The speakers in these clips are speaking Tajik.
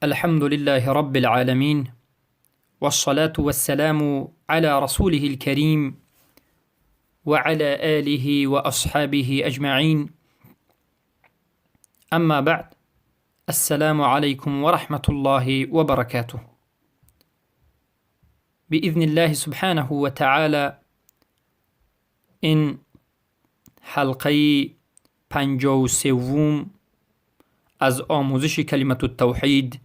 الحمد لله رب العالمين، والصلاة والسلام على رسوله الكريم وعلى آله وأصحابه أجمعين. أما بعد، السلام عليكم ورحمة الله وبركاته. بإذن الله سبحانه وتعالى این حلقه 53 از آموزش کلمة التوحید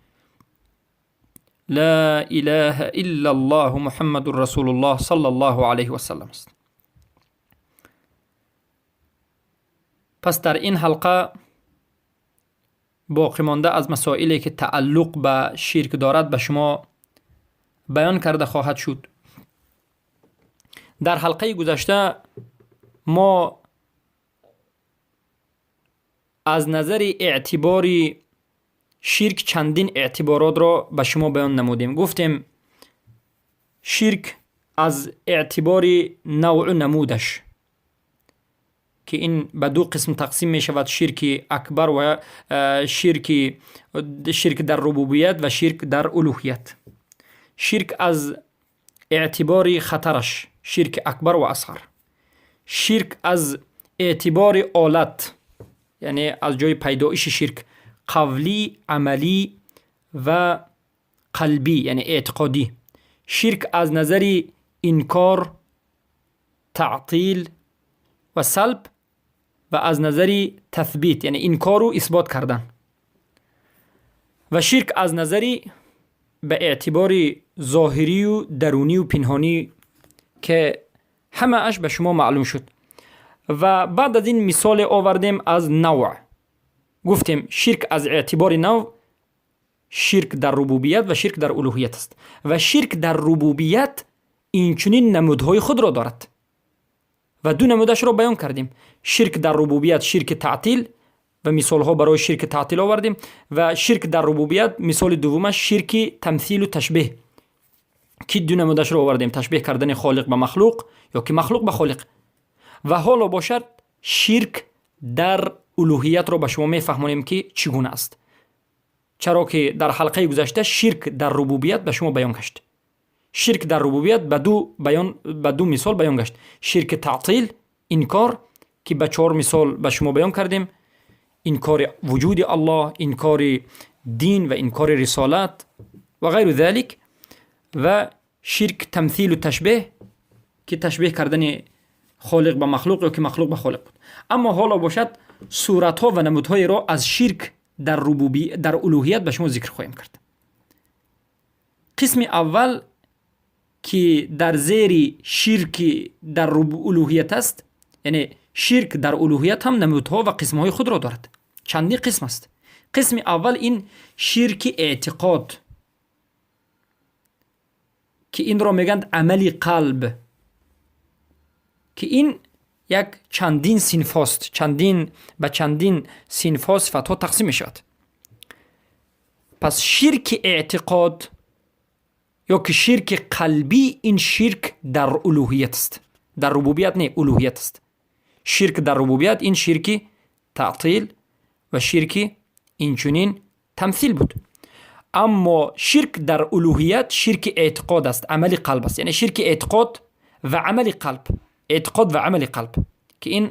لا اله الا الله محمد رسول الله صلی الله علیه و سلم است. پس در این حلقه باقی مانده از مسائلی که تعلق به شرک دارد به شما بیان کرده خواهد شد. در حلقه گذشته ما از نظر اعتبار شرک چندین اعتبارات را به شما بیان نمودیم. گفتیم شرک از اعتبار نوع نمودش که این به دو قسم تقسیم می شود، شرک اکبر و شرک در ربوبیت و شرک در الوهیت. شرک از اعتبار خطرش، شرک اکبر و اصغر. شرک از اعتبار آلت، یعنی از جای پیدایش شرک، قولی، عملی و قلبی، یعنی اعتقادی. شرک از نظر انکار، تعطیل و سلب و از نظر تثبیت، یعنی انکار و اثبات کردن. و شرک از نظر به اعتبار ظاهری و درونی و پنهانی که همه اش به شما معلوم شد. و بعد از این مثال آوردیم از نوع. گفتیم شرک از اعتبار نوع شرک در ربوبیت و شرک در الوهیت است. و شرک در ربوبیت اینچنین نمودهای خود را دارد و دو نمودش را بیان کردیم. شرک در ربوبیت شرک تعطیل و مثال ها برای شرک تعطیل آوردیم، و شرک در ربوبیت مثال دومش شرک تمثیل و تشبیه که دو نمودش را آوردیم، تشبیه کردن خالق به مخلوق یا که مخلوق به خالق. و حالا باشد شرک در الوهیت را به شما میفهمانیم که چگونه است، چرا که در حلقه گذشته شرک در ربوبیت به شما بیان گشت. شرک در ربوبیت به دو مثال بیان گشت. شرک تعطیل، انکار، که به 4 مثال به شما بیان کردیم: انکار وجود الله، انکار دین و انکار رسالت و غیر ذلك. و شرک تمثیل و تشبیه که تشبیه کردن خالق به مخلوق یا که مخلوق به خالق بود. اما حالا باشد صورتها و نمودهای را از شرک در الوهیت به شما ذکر خواهیم کرد. قسم اول که در زیر شرک در الوهیت است، یعنی شرک در الوهیت هم نمودها و قسمهای خود را دارد، چندین قسم است. قسم اول این شرک اعتقاد که این را میگند عمل قلب، که این یک چندین صنف است، چندین به چندین صنف ها صفت ها تقسیم می شود. پس شرک اعتقاد یا که شرک قلبی، این شرک در الوهیت است، در ربوبیت نه، الوهیت است. شرک در ربوبیت این شرک تعطیل و شرک اینچنین تمثیل بود. اما شرک در الوهیت شرک اعتقاد است، عمل قلب است، یعنی شرک اعتقاد و عمل قلب، اعتقاد و عمل قلب که این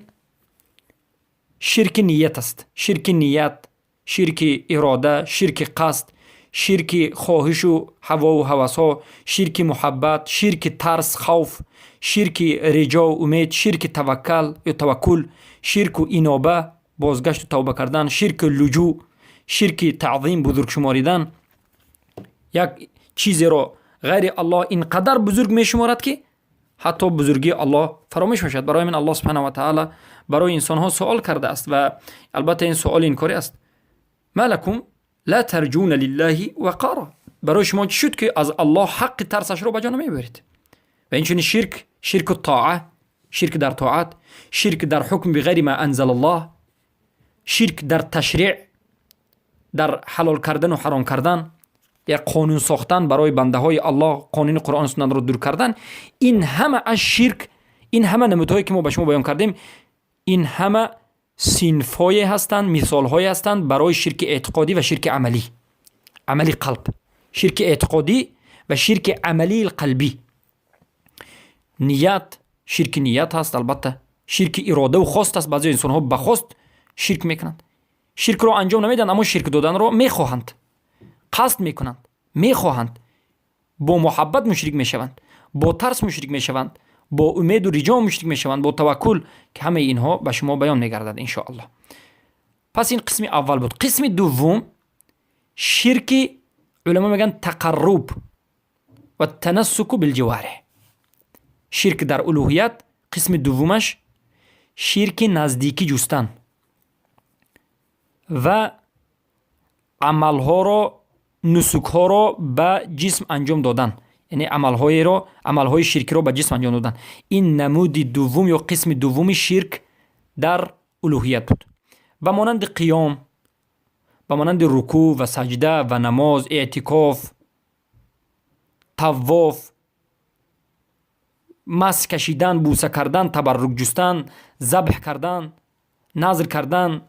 شرک نیت است. شرک نیت، شرک اراده، شرک قصد، شرک خواهش و هوا و هوس ها، شرک محبت، شرک ترس، خوف، شرک رجا و امید، شرک توکل یا توکل، شرک و انابه، بازگشت و توبه کردن، شرک لجوء، شرک تعظیم، بزرگ شماریدن. یک چیزی را غیر الله اینقدر بزرگ می شمارد که حتی بزرگی الله فراموش میشد. برای من الله سبحانه و تعالی برای انسان ها سوال کرده است و البته این سوال انکاری است: ما لكم لا ترجون لله وقارا. برای شما چی شد که از الله حق ترسش رو به جا نمیبرید؟ و اینچنین شرک، شرک الطاعه، شرک در طاعت، شرک در حکم بغیر ما انزل الله، شرک در تشریع، در حلال کردن و حرام کردن، یک قانون ساختن برای بنده های الله، قانون قرآن و سنت رو دور کردن. این همه از شرک، این همه نمودهایی که ما به شما بیان کردیم، این همه صنف‌های هستند، مثال‌های هستند برای شرک اعتقادی و شرک عملی. Амали қалб, ширки эътиқодӣ ва ширки амалии қалбӣ. Ният, ширки ният ҳаст, албатта ширки иродаву хост аст. Баъзе инсонҳо ба хост ширк мекунанд, ширкро анҷом намедиҳанд, аммо ширк доданро мехоҳанд, қасд мекунанд, мехоҳанд, бо муҳаббат мушрик мешаванд, бо тарс мушрик мешаванд, бо умеду риҷо мушрик мешаванд, бо таваккул, ки ҳамаи инҳо ба шумо баён мегардад, иншоаллоҳ. Пас ин қисми аввал буд. Қисми дуввум ширки, уламо мегӯянд, тақарруб ва танассуку билҷавориҳ. Ширк дар улӯҳият қисми дуввумаш ширки наздикӣ ҷустан ва амалҳоро, нусукҳоро ба ҷисм анҷом додан, яъне амалҳоеро, амалҳои ширкиро ба ҷисм анҷом додан. Ин намуди дуввум ё қисми дуввуми ширк дар улӯҳият буд. Ба монанди қиём, ба монанди рукӯъ ва саҷда ва намоз, эътикоф, тавоф, мас кашидан, бӯса кардан, табаррук ҷустан, забҳ кардан, назр кардан,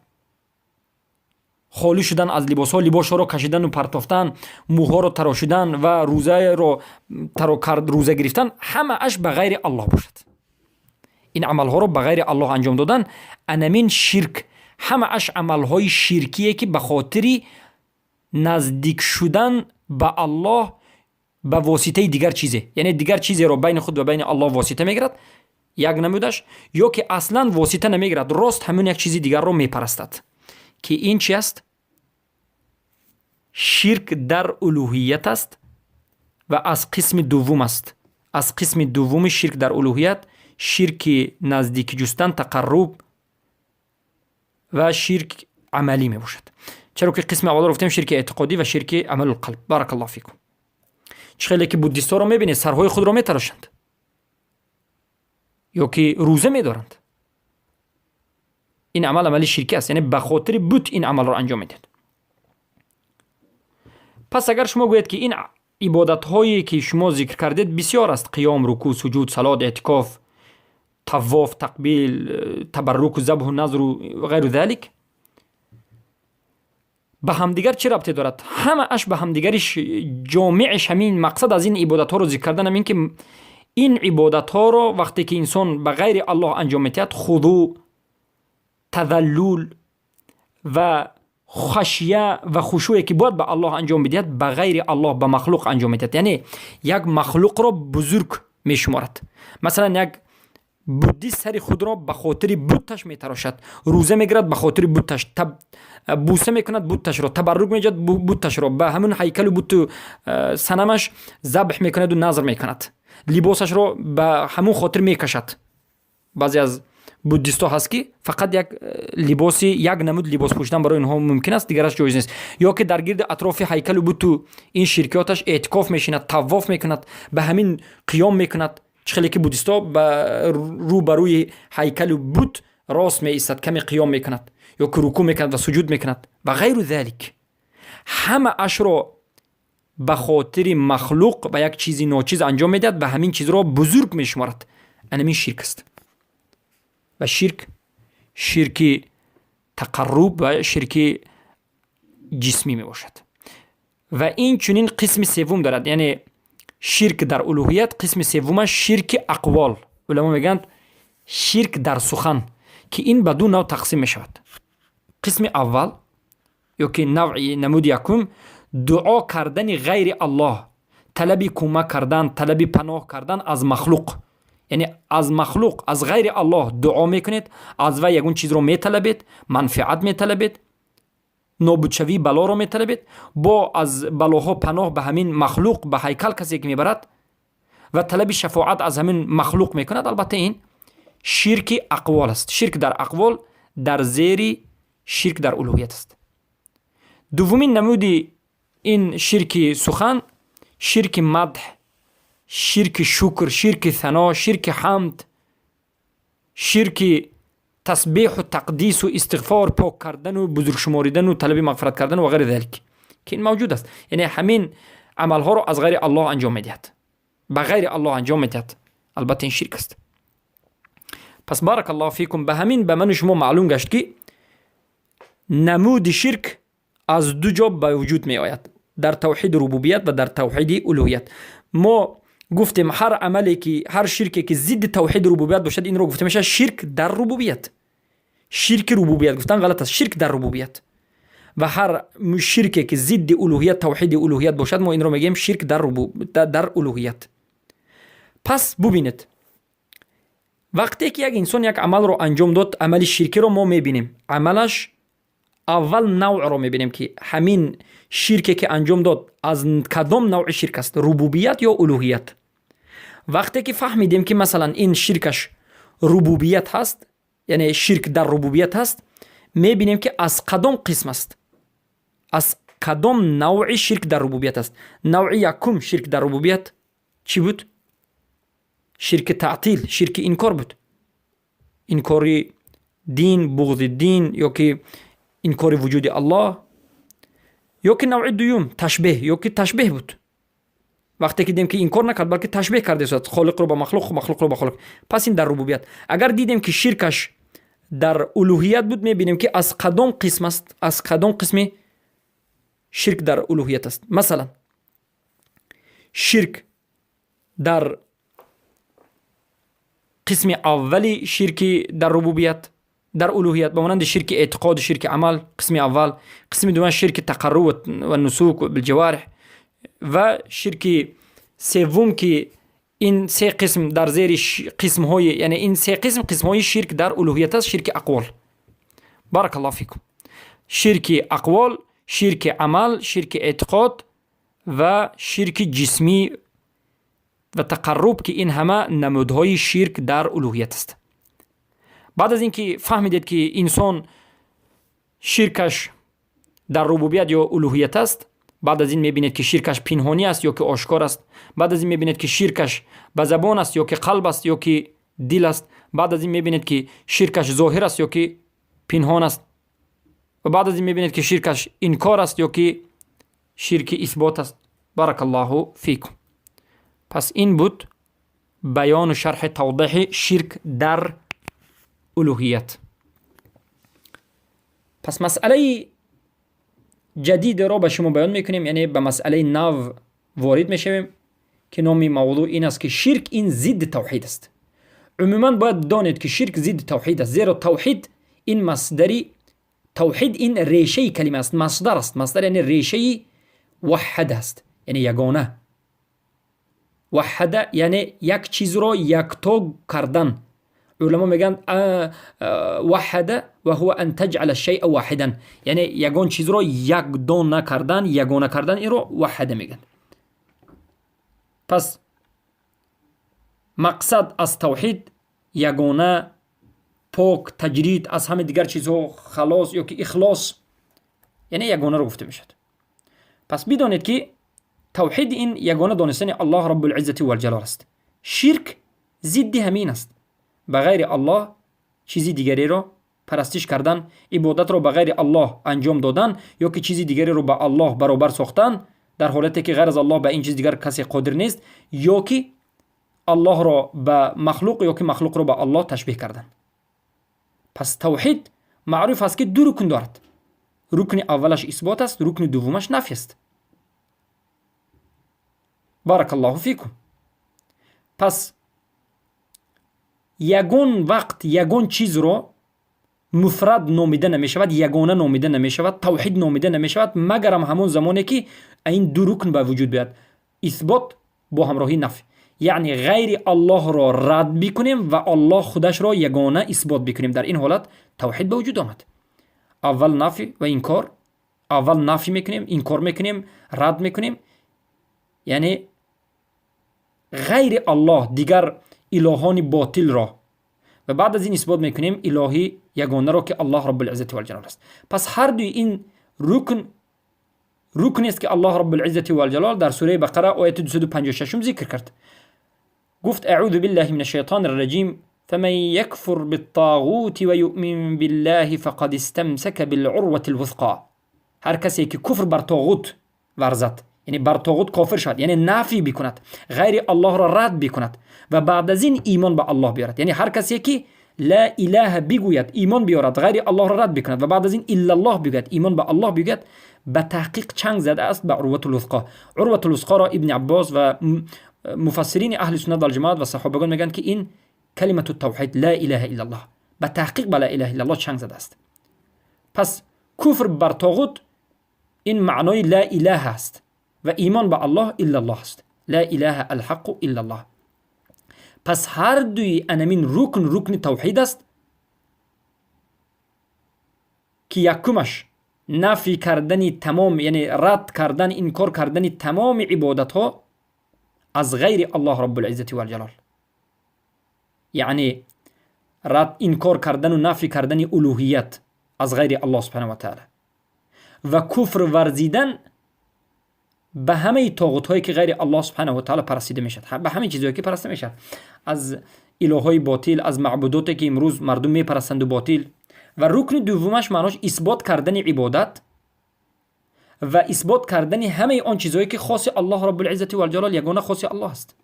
холӣ шудан аз либосҳо, либосҳоро кашидану партофтан, мӯҳоро тарошидан ва рӯзаро рӯза гирифтан, ҳамааш ба ғайри Аллоҳ бошад. Ин амалҳоро ба ғайри Аллоҳ анҷом додан, анамин ширк. Ҳамааш амалҳои ширкие, ки ба хотири наздик шудан ба Аллоҳ ба воситаи дигар чизе, яъне дигар чизеро байни худ ва байни Аллоҳ восита мегирад, як намудаш, ё ки аслан восита намегирад, рост ҳамон як чизи дигарро мепарастад, ки ин чи аст? Ширк дар улӯҳият аст ва аз қисми дуввум аст. Аз қисми дуввуми ширк дар улӯҳият, ширки наздикӣ ҷустан, тақарруб ва ширк амалӣ мебошад. Чаро ки қисми аввалро гуфтем, ширки эътиқодӣ ва ширки амалулқалб. Баракаллоҳу фикум. Чӣ хеле ки буддистҳоро мебинед, сарҳои худро метарошанд ё ки рӯза медоранд, ин амал амали ширкӣ аст, яъне ба хотири бут ин амалро анҷом медиҳад. Пас агар шумо гӯед, ки ин ибодатҳое, ки шумо зикр кардед, бисёр аст: қиём, рукӯъ, суҷуд, салот, эътикоф, тавоф, тақбил, табарруку, забҳу, назру ғайру залик, ба ҳамдигар чӣ рабте дорад? Ҳамааш ба ҳамдигари ҷомеаш ҳамин мақсад аз ин ибодатҳоро зикр кардан ҳамин, ки ин ибодатҳоро вақте ки инсон ба ғайри Аллоҳ анҷом медиҳад, хузӯъ, тазаллул ва хашия ва хушӯе, ки бояд ба Аллоҳ анҷом бидиҳад, ба ғайри Аллоҳ, ба махлуқ анҷом медиҳад, яъне як махлуқро бузург мешуморад. Масалан, як буддист сари худро ба хотири бутташ метарошад, рӯза мегирад ба хотири бутташ, бӯса мекунад бутташро, табаррук меҷад бутташро, ба ҳамун ҳайкалу бутту санамаш забҳ мекунаду назр мекунад, либосашро ба ҳамун хотир мекашад. Баъзе аз буддистҳо ҳаст, ки фақат як либоси, як намуд либос пӯшидан барои онҳо мумкин аст, дигараш ҷоиз нест. Ё ки дар гирди атрофи ҳайкалу буту ин ширкиёташ эътикоф мешинад, тавоф мекунад, ба ҳамин қиём мекунад. Чӣ хеле ки буддистҳо ба рӯ ба рӯи ҳайкалу бут рост меистад, каме қиём мекунад ё ки рукӯъ мекунад ва суҷуд мекунад ва ғайру залик, ҳамаашро ба хотири махлуқ ва як чизи ночиз анҷом медиҳад ва ҳамин чизро бузург мешуморад. Анамин ширк аст ва ширк, ширки тақарруб ва ширки ҷисмӣ мебошад. Ва ин чунин қисми севум дорад, яъне ширк дар улӯҳият қисми севумаш ширки ақвол. Уламо мегӯянд, ширк дар сухан, ки ин ба ду нав тақсим мешавад. Қисми аввал ё ки навъи намуди якум, дуо кардани ғайри Аллоҳ, талаби кӯмак кардан, талаби паноҳ кардан аз махлуқ, яъне аз махлуқ, аз ғайри Аллоҳ дуо мекунед, аз вай ягон чизро металабед, манфиат металабед, нобудшавии балоро металабед, бо аз балоҳо паноҳ ба ҳамин махлуқ, ба ҳайкал касе ки мебарад ва талаби шафоат аз ҳамин махлуқ мекунад, албатта ин ширки ақвол аст. Ширк дар ақвол дар зери ширк дар улӯҳият аст. Дуввумин намуди ин ширки сухан, ширки мадҳ, ширки шукр, ширки сано, ширки ҳамд, ширки тасбеҳу тақдису истиғфор, пок кардану бузургшуморидану талаби мағфират кардану ва ғайри залик, ки ин мавҷуд аст, яъне ҳамин амалҳоро аз ғайри Аллоҳ анҷом медиҳад, ба ғайри Аллоҳ анҷом медиҳад, албатта ин ширк аст. Пас, баракаллоҳу фикум, ба ҳамин ба ману шумо маълум гашт, ки намуди ширк аз ду ҷо ба вуҷуд меояд. Дар тавҳиди рубубият ва дар тавҳиди улӯҳият. Мо гуфтем, ҳар амале ки, ҳар ширке ки зидди тавҳиди рубубият бошад, инро гуфта мешавад ширк дар рубубият. Ширки рубубият гуфтан ғалат аст, ширк дар рубубият. Ва ҳар ширке ки зидди улӯҳият, тавҳиди улӯҳият бошад, мо инро мегӯем ширк дар улӯҳият. Пас бубинед, вақте ки як инсон як амалро анҷом дод, амали ширкиро, мо мебинем амалаш, аввал навъро мебинем, ки ҳамин ширке ки анҷом дод, аз кадом навъи ширк аст: рубубият ё улӯҳият. Вақте ки фаҳмидем, ки масалан ин ширкаш рубубият ҳаст, яъне ширк дар рубубият ҳаст, мебинем, ки аз кадом қисм аст, аз кадом навъи ширк дар рубубият аст. Навъи якум ширк дар рубубият чӣ буд? Ширки таътил, ширки инкор буд, инкори дин, буғзи дин ё ки инкори вуҷуди Аллоҳ. Ё ки навъи дуюм ташбеҳ, ё ки ташбеҳ буд. Вақте ки дидем, ки инкор накард, балки ташбеҳ карда, холиқро ба махлуқ, махлуқро ба холиқ, пас ин дар рубубият. Агар дидем, ки ширкаш дар улӯҳият буд, мебинем, ки аз кадом қисм аст, аз кадом қисми ширк дар улӯҳият аст. Масалан, ширк дар қисми аввали ширки дар рубубият, дар улӯҳият, ба монанди ширки эътиқоду ширки амал, қисми аввал, қисми дуввум ширки тақарруб ва нусук билҷавореҳ ва ширки севум, ки ин се қисм дар зери қисмҳои, яъне ин се қисм қисмҳои ширк дар улӯҳият аст. Ширки ақвол, баракаллоҳу фикум, ширки ақвол, ширки амал, ширки эътиқод ва ширки ҷисмӣ ва тақарруб, ки ин ҳама намудҳои ширк дар улӯҳият аст. Баъд аз ин ки фаҳмидед, ки инсон ширкаш дар рубубият ё улӯҳият аст, баъд аз ин мебинед, ки ширкаш пинҳонӣ аст ё ки ошкор аст. Баъд аз ин мебинед, ки ширкаш ба забон аст ё ки қалб аст ё ки дил аст. Баъд аз ин мебинед, ки ширкаш зоҳир аст ё ки пинҳон аст. Ва баъд аз ин мебинед, ки ширкаш инкор аст ё ки ширки исбот аст. Баракаллоҳу фикум. Пас ин буд баёну шарҳи тавдеҳи ширк дар улӯҳият. Пас масъалаи ҷадидеро ба шумо баён мекунем, яъне ба масъалаи нав ворид мешавем, ки номи мавзӯъ ин аст, ки ширк ин зидди тавҳид аст. Умуман бояд донед, ки ширк зидди тавҳид аст, зеро тавҳид ин масдари, тавҳид ин решаи калима аст, масдар аст. Масдар яъне решаи ваҳада аст, яъне ягона. Ваҳада яъне як чизро якто кардан. Уламо мегӯянд: ваҳада ва ҳува ан таҷъала шайъа воҳидан, яъне ягон чизро якдона кардан, ягона кардан, инро ваҳада мегӯянд. Пас мақсад аз тавҳид ягона, пок, таҷрид, аз ҳама дигар чизҳо халос ё ки ихлос, яъне ягонаро гуфта мешавад. Пас бидонед, ки тавҳид ин ягона донистани Аллоҳ Раббулиззати валҷалол аст. Ширк зидди ҳамин аст: ба ғайри Аллоҳ чизи дигареро парастиш кардан, ибодатро ба ғайри Аллоҳ анҷом додан ё ки чизи дигареро ба Аллоҳ баробар сохтан, дар ҳолате ки ғайр аз Аллоҳ ба ин чиз дигар касе қодир нест, ё ки Аллоҳро ба махлуқ ё ки махлуқро ба Аллоҳ ташбеҳ кардан. Пас тавҳид маъруф аст, ки ду рукн дорад: рукни аввалаш исбот аст, рукни дуввумаш нафй аст. Баракаллоҳу фикум. Пас ягон вақт ягон чизро муфрад номида намешавад, ягона номида намешавад, тавҳид номида намешавад, магарам ҳамон замоне ки ин ду рукн ба вуҷуд биёяд: исбот бо ҳамроҳии нафй, яъне ғайри Аллоҳро рад бикунем ва Аллоҳ худашро ягона исбот бикунем. Дар ин ҳолат тавҳид ба вуҷуд омад. Аввал нафй ва инкор, аввал нафй мекунем, инкор мекунем, рад мекунем, яъне ғайри Аллоҳ дигар илоҳони ботилро, ва баъд аз ин исбот мекунем илоҳи ягонаро, ки Аллоҳ Раббулиззати валҷалол аст. Пас ҳар дуи ин рукн рукнест, ки Аллоҳ Раббулиззати валҷалол дар сураи Бақара, ояти 256 зикр кард. Гуфт: аъузу биллаҳи мин ашшайтони рраҷим, фаман якфур биттоғути ва юъмин биллаҳи фақад истамсака билъурвати лвусқо. Ҳар касе ки куфр бар тоғут варзад, яъне бар тоғут кофир шавад, яъне нафй бикунад, ғайри Аллоҳро рад бикунад ва баъд аз ин имон ба Аллоҳ биёрад, яъне ҳар касе ки ла илаҳа бигӯяд, имон биёрад, ғайри Аллоҳро рад бикунад ва баъд аз ин иллаллоҳ бигӯяд, имон ба Аллоҳ бигӯяд. به تحقیق چنگ زده است به عروة الوثقا. عروة الوثقا را ابن عباس و مفسرین اهل سنت و جماعت و صحابگان میگن که این کلمه التوحید لا اله الا الله به تحقیق به لا اله الا الله چنگ زده است. پس کفر بر طاغوت این معنای لا اله است و ایمان به الله الا الله است. لا اله الحق الا الله. پس هر دوی انمین رکن رکن توحید است که یکمش نفی کردن تمام، یعنی رد کردن، انکار کردن تمام عبادت ها از غیر الله رب العزة والجلال، یعنی رد انکار کردن و نفی کردن الوهیت از غیر الله سبحانه و تعالی و کفر ورزیدن به همه طاغوت هایی که غیر الله سبحانه و تعالی پرستیده میشد، به همه چیزهایی که پرسته میشد، از الههای باطل، از معبوداتی که امروز مردم میپرستند و باطل. و رکن دومش معناش اثبات کردن عبادت و اثبات کردن همه آن چیزهایی که خاص الله رب العزة والجلال، یگانه خاص الله است،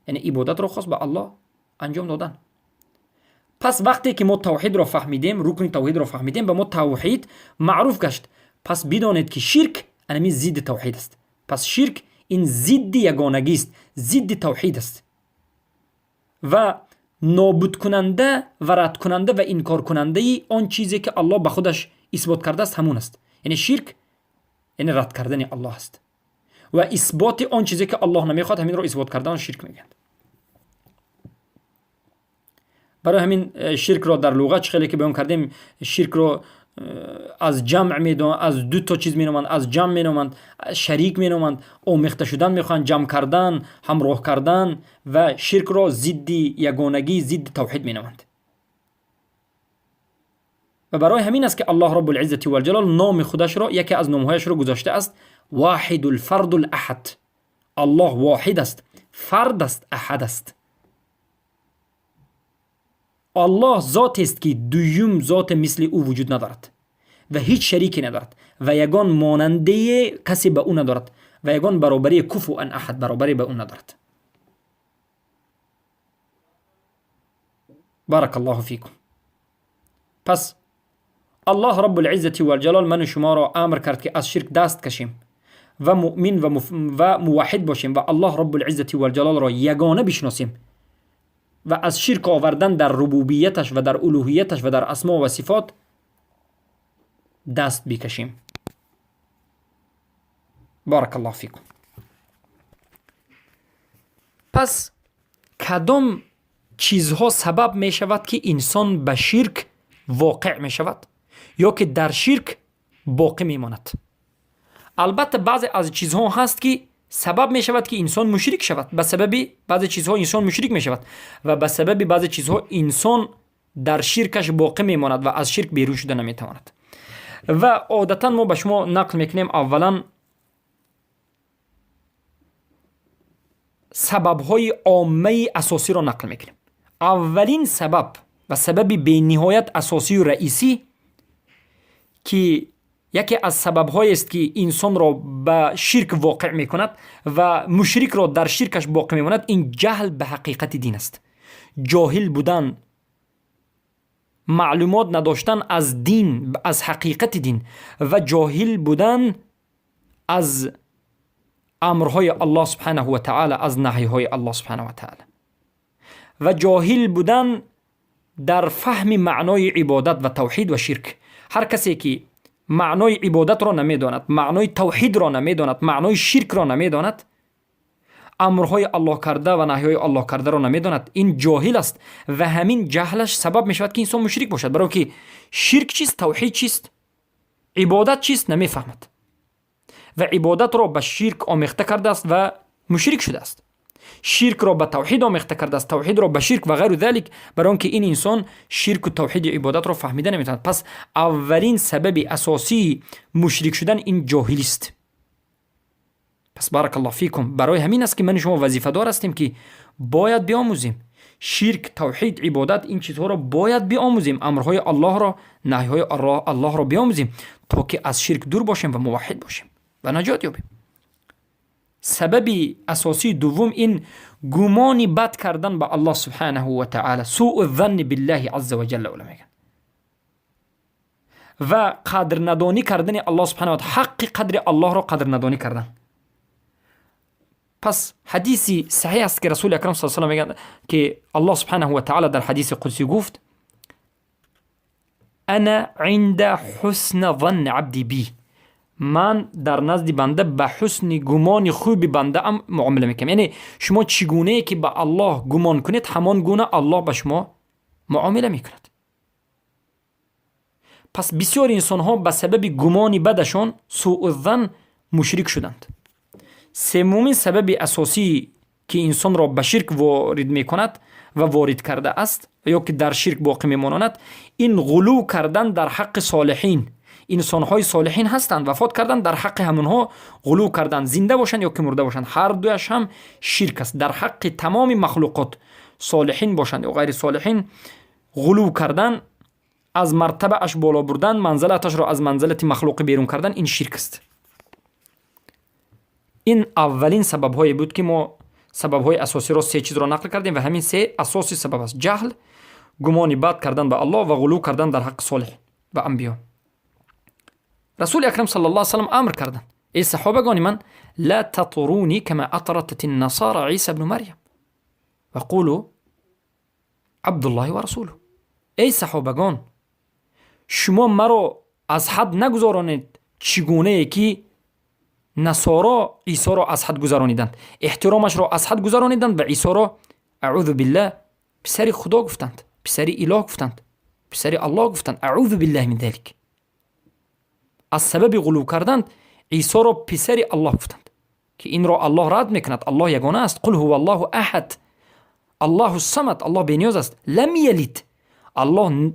یعنی عبادت را خاص به الله انجام دادن. پس وقتی که ما توحید را فهمیدیم، رکن توحید را فهمیدیم، به ما توحید معروف گشت. پس بدانید که شرک انمی ضد توحید است. پس شرک این ضد یگانگی است، ضد توحید است و نابود کننده و رد کننده و انکار کننده آن چیزی که الله به خودش اثبات کرده است همون است. یعنی شرک یعنی رد کردن الله است و اثبات آن چیزی که الله نمیخواد همین رو اثبات کردن شرک میگند. برای همین شرک را در لغت خیلی که بیان کردیم، شرک را از جمع میدونند، از دو تا چیز مینامند، از جمع مینامند، شریک مینامند، آمیخته شدن میخوان، جمع کردن، همراه کردن، و شرک را ضد یگانگی، ضد توحید مینامند. و برای همین است که الله رب العزة والجلال نام خودش را، یکی از نامهایش را گذاشته است واحد الفرد الاحد. الله واحد است، فرد است، احد است. الله ذات است که دویم ذات مثل او وجود ندارد و هیچ شریکی ندارد و یگان ماننده کسی به او ندارد و یگان برابری کفوا احد برابری به او ندارد. بارک الله فیکم. پس الله رب العزة والجلال من و شما را امر کرد که از شرک دست کشیم و مؤمن و موحد باشیم و الله رب العزة والجلال را یگانه بشناسیم و از شرک آوردن در ربوبیتش و در الوهیتش و در اسما و صفات دست بکشیم. بارک الله فیکم. پس کدام چیزها سبب می شود که انسان به شرک واقع می شود یا که در شرک باقی می ماند؟ البته بعضی از چیزها هست که سبب می شود که انسان مشرک شود. به سبب بعضی چیزها انسان مشرک می شود و به سبب بعضی چیزها انسان در شرکش باقی می ماند و از شرک بیرون شده نمی تواند. و عادتا ما به شما نقل میکنیم اولا سببهای عامه اساسی را نقل میکنیم. اولین سبب و سبب بی نهایت اساسی و رئیسی که یکی از سبب‌هایی است که انسان را به شرک واقع میکند و مشرک را در شرکش باقی میماند، این جهل به حقیقت دین است. جاهل بودن، معلومات نداشتن از دین، از حقیقت دین، و جاهل بودن از امرهای الله سبحانه و تعالی، از نهیهای الله سبحانه و تعالی، و جاهل بودن در فهم معنای عبادت و توحید و شرک. هر کسی که معنای عبادت را نمیداند، معنای توحید را نمیداند، معنای شرک را نمیداند، امرهای الله کرده و نهیهای الله کرده را نمیداند، این جاهل است و همین جهلش سبب میشود که انسان مشرک باشد. برای که شرک چیست، توحید چیست، عبادت چیست نمیفهمد و عبادت را به شرک آمیخته کرده است و مشرک شده است. شرک را به توحید آمیخته کرده است، توحید را به شرک و غیر ذلک، برای آنکه این انسان شرک و توحید عبادت را فهمیده نمیتواند. پس اولین سبب اساسی مشرک شدن این جاهلی است. پس بارک الله فیکم، برای همین است که من شما وظیفه دار هستیم که باید بیاموزیم شرک، توحید، عبادت، این چیزها را باید بیاموزیم، امرهای الله را، نهیهای الله را بیاموزیم تا که از شرک دور باشیم و موحد باشیم و نجات یابیم. سبب اساسی دوم این گمان بد کردن به الله سبحانه و تعالی، سوء الظن بالله عز وجل اولا میگن. Ва қадрнадонӣ кардани Аллоҳ субҳана ва ҳаққи қадри Аллоҳро қадрнадонӣ кардан. Пас ҳадиси саҳеҳ аст, ки Расули Акрам с салам мегӯянд, ки Аллоҳ субҳанаҳу ва таала дар ҳадиси қудсӣ гуфт: «Ана инда ҳусна занни абди би», ман дар назди банда ба ҳусни гумони хуби бандаам муомила мекунам. Яъне шумо чӣ гунае ки ба Аллоҳ гумон кунед, ҳамон гуна Аллоҳ ба шумо муомила мекунад. Пас бисёр инсонҳо ба сабаби гумони бадашон, сууззан, мушрик шуданд. Севумин сабаби асосӣ, ки инсонро ба ширк ворид мекунад ва ворид кардааст ё ки дар ширк боқӣ мемононад, ин ғулув кардан дар ҳаққи солиҳин. Инсонҳои солиҳин ҳастанд, вафот карданд, дар ҳаққи ҳамонҳо ғулув кардан, зинда бошанд ё ки мурда бошанд, ҳар дуяш ҳам ширк аст. Дар ҳаққи тамоми махлуқот, солиҳин бошанд ё ғайри солиҳин, ғулув кардан, аз мартабааш боло бурдан, манзалаташро аз манзалати махлуқӣ берун кардан, ин ширк аст. Ин аввалин сабабҳое буд, ки мо сабабҳои асосиро се чизро нақл кардем, ва ҳамин се асоси сабаб аст: ҷаҳл, гумони бад кардан ба Аллоҳ ва ғулув кардан дар ҳаққи солиҳ ва анбиё. Расули Акрам сал ла салам амр карданд: «Эй саҳобагони ман, ла татруни кама атратат насара Иса бну Марьям ва қулу абдуллоҳи ва расулуҳ». Эй саҳобагон, шумо маро аз ҳад нагузаронед, чӣ гунае ки насоро Исоро аз ҳад гузарониданд, эҳтиромашро аз ҳад гузарониданд ва Исоро, аъузу биллаҳ, писари Худо гуфтанд, писари Илоҳ гуфтанд, писари Аллоҳ гуфтанд. Аъузу биллаҳи мин залик. Аз сабаби ғулув карданд Исоро писари Аллоҳ гуфтанд, ки инро Аллоҳ рад мекунад. Аллоҳ ягона аст. Қул ҳува Аллоҳу аҳад, Аллоҳу самад, Аллоҳ бениёз аст. Лам ялид, Аллоҳ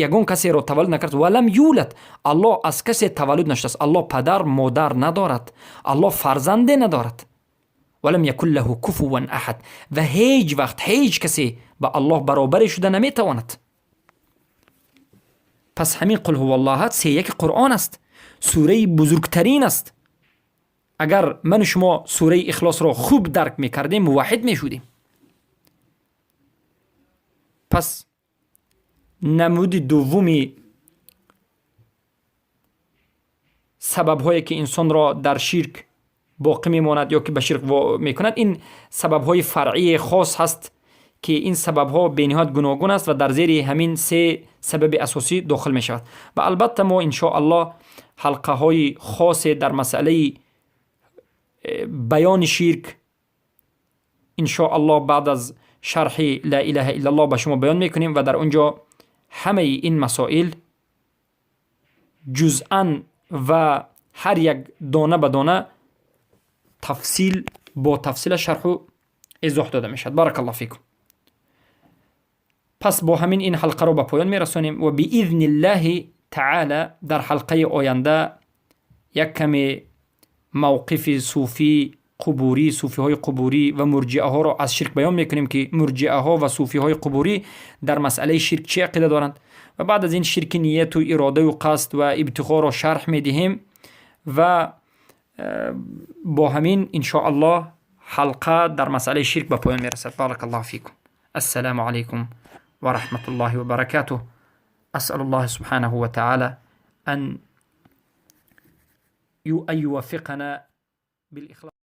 ягон касеро таваллуд накард, ва лам юлад, Аллоҳ аз касе таваллуд нашудааст. Аллоҳ падар, модар надорад, Аллоҳ фарзанде надорад. Ва лам якун лаҳу куфуван аҳад, ва ҳеҷ вақт ҳеҷ касе ба Аллоҳ баробаре шуда наметавонад. Пас ҳамин қул ҳува аҳад сеяки Қуръон аст, сураи бузургтарин аст. Агар ману шумо сураи Ихлосро хуб дарк мекардем, муваҳҳид мешудем. Пас намуди дуввуми сабабҳое, ки инсонро дар ширк боқӣ мемонад ё ки ба ширк мекунад, ин сабабҳои фаръии хос ҳаст, ки ин сабабҳо бениҳоят гуногун аст ва дар зери ҳамин се сабаби асосӣ дохил мешавад. Ва албатта мо иншо Аллоҳ ҳалқаҳои хосе дар масъалаи баёни ширк, иншо Аллоҳ, баъд аз шарҳи ла илаҳа иллаллоҳ ба шумо баён мекунем ва дар он ҷо ҳамаи ин масоил ҷузъан ва ҳар як дона ба дона тафсил бо тафсила шарҳу изоҳ дода мешавад. Баракаллоҳ фикум. Пас бо ҳамин ин ҳалқаро ба поён мерасонем ва биизниллаҳи таала дар ҳалқаи оянда як каме мавқифи суфӣ қубурӣ, суфиҳои қубурӣ ва мурҷиаҳоро аз ширк баён мекунем, ки мурҷиаҳо ва суфиҳои қубурӣ дар масъалаи ширк чӣ ақида доранд, ва баъд аз ин ширки нияту иродаю қасд ва ибтиғоро шарҳ медиҳем ва бо ҳамин иншо Аллоҳ ҳалқа дар масъалаи ширк ба поён мерасад. Баракаллоҳу фикум. Ассалому алайкум ва раҳматуллоҳи ва баракатуҳ. Асалу Аллоҳ субҳанаҳу ва таала ан юваффиқана билихлос.